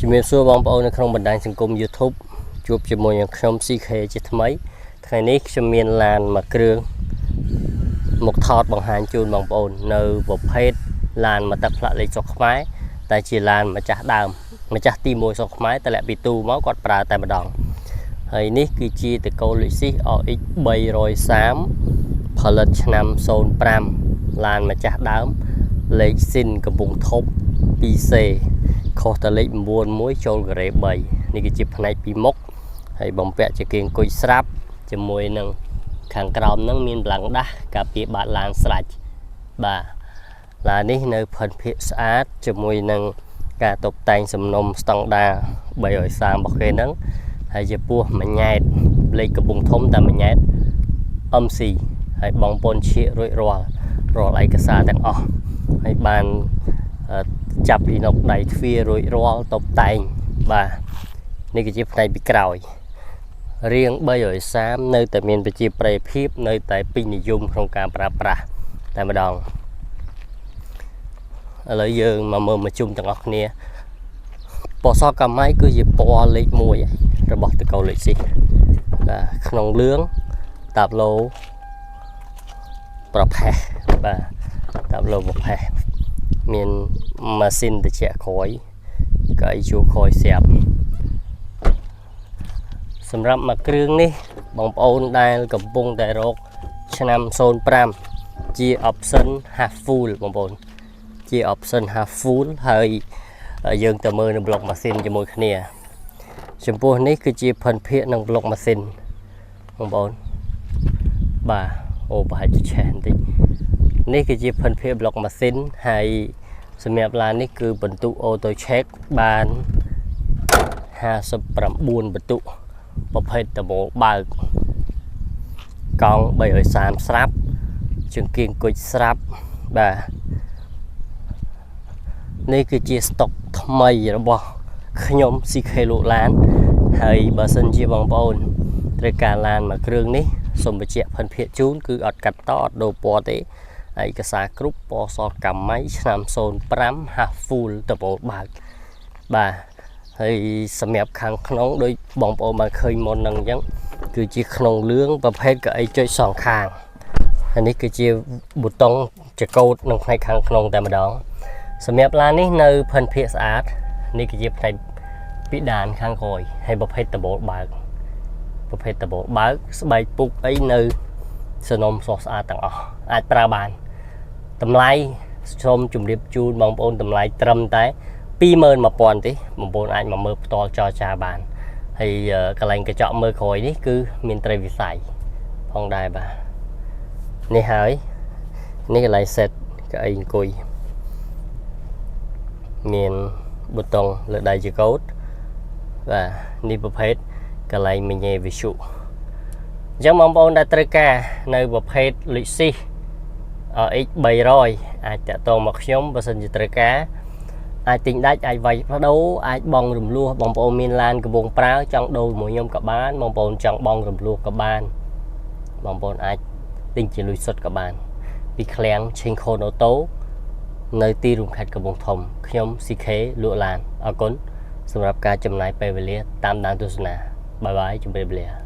ជំរាបសួរបងប្អូននៅក្នុងបណ្ដាញសង្គម YouTube ជួបជាមួយនឹងខ្ញុំ CK ជាថ្មីថ្ងៃនេះខ្ញុំមានឡានមួយគ្រឿងមកថតបង្ហាញជូនបងប្អូននៅប្រភេទឡានមកទឹកផ្លាកលេខស្រុកខ្មែរតែជាឡានម្ចាស់ដើមម្ចាស់ទី1ស្រុកខ្មែរតម្លាក់ពីទូមកគាត់ប្រើតែម្ដងហើយនេះគឺជាតកូល Lexus RX 330ផលិតឆ្នាំ05ឡានម្ចាស់ដើមលេខស៊ីនកំពង់ធំ 2C ខុសតែលេខ9មួយចូលការ៉េ3នេះគឺជាផ្នែកពីមុខហើយបំពាក់ជាគៀងគុជស្រាប់ជាមួយនឹងខាងក្រោមហ្នឹងមានប្លង់ដាស់ការពារបាតឡានស្រាច់បាទឡាននេះនៅផិនភាកស្អាតជាមួយនឹងការតុបតែងសំណុំស្តង់ដា330របស់គេហ្នឹងហើយជាពោះមួយញ៉ែតលេខកំពង់ធំតែមួយញ៉ែត MC ហើយបងប្អូនឈៀករួចរាល់រាល់ឯកសារទាំងអស់ហើយបានចាប់អ៊ីណុកដៃទ្វាររួចរាល់តុបតែងបាទនេះគឺជាផ្នែកពីក្រោយរៀង330នៅតែមានប្រជាប្រិយភាពនៅតែពេញនិយមក្នុងការប្រើប្រាស់តែម្ដងឥឡូវយើងមកមើលមកជុំទាំងអស់គ្នាពណ៌សកាម៉ៃគឺជាពណ៌លេខ1របស់តកូលលេខស៊ីបាទក្នុងលឿងតាបឡូប្រផេះបាទតាបឡូប្រផេះមានម៉ាស៊ីនត្រជាក់ក្រោយកៅអីជួក្រោយស្រាប់សម្រាប់មួយគ្រឿងនេះបងប្អូនដែលកំពុងតែរកឆ្នាំ05ជា option half full បងប្អូនជា option half full ហើយយើងទៅមើលនៅប្លុកម៉ាស៊ីនជាមួយគ្នាចំពោះនេះគឺជាផិនភាកនិងប្លុកម៉ាស៊ីនបងប្អូនបាទអូប្រហែលជាឆេះបន្តិចនេះគឺជាផិនភាកប្លុកម៉ាស៊ីនហើយសម្រាប់ឡាននេះគឺបន្ទុក auto check បាន59បន្ទុកប្រភេទដបូលបើកកង់330ស្រាប់ជង្គៀងគុជស្រាប់បាទនេះគឺជាស្តុកថ្មីរបស់ខ្ញុំ CK លក់ឡានហើយបើសិនជាបងប្អូនត្រូវការឡានមួយគ្រឿងនេះសូមបញ្ជាក់ផិនភាកជូនគឺអត់កាត់តអត់ដូរពណ៌ទេឯកសារគ្រប់ពណ៌សកាម៉ៃឆ្នាំ05 half full ដបូលបើកបាទហើយសម្រាប់ខាងក្នុងដូចបងប្អូនបានឃើញមុនហ្នឹងអញ្ចឹងគឺជាក្នុងលឿងប្រភេទកៅអីចុចសងខាងហើយនេះគឺជាប៊ូតុងចកោតក្នុងផ្នែកខាងក្នុងតែម្ដងសម្រាប់ឡាននេះនៅផិនភាកស្អាតនេះគឺជាផ្នែកពីដានខាងក្រោយហើយប្រភេទដបូលបើកប្រភេទដបូលបើកស្បែកពុកអីនៅសនំស្រស់ស្អាតទាំងអស់អាចប្រើបានតម្លៃសូមជម្រាបជូនបងប្អូនតម្លៃត្រឹមតែ21000ទេបងប្អូនអាចមកមើលផ្ទាល់ចរចាបានហើយកន្លែងកញ្ចក់មើលក្រោយនេះគឺមានត្រីវិស័យផងដែរបាទនេះហើយនេះកន្លែង set កៅអីអង្គុយមានប៊ូតុងលើដៃជាកូដបាទនេះប្រភេទកន្លែងមញេវិទ្យុអញ្ចឹងបងប្អូនដែលត្រូវការនៅប្រភេទ Lexus RX 300អាចតាក់ទងមកខ្ញុំបើសិនជាត្រូវការអាចទិញដាច់អាចវាយបដូរអាចបងរំលោះបងប្អូនមានឡានកំពុងប្រើចង់ដូរជាមួយខ្ញុំក៏បានបងប្អូនចង់បងរំលោះក៏បានបងប្អូនអាចទិញជាលុយសុទ្ធក៏បានពីឃ្លាំងឆេងខូនអូតូនៅទីរួមខេត្តកំពង់ធំខ្ញុំ CK លក់ឡានអរគុណសម្រាប់ការចំណាយពេលវេលាតាមដានទស្សនាbye bye ជម្រាបលា។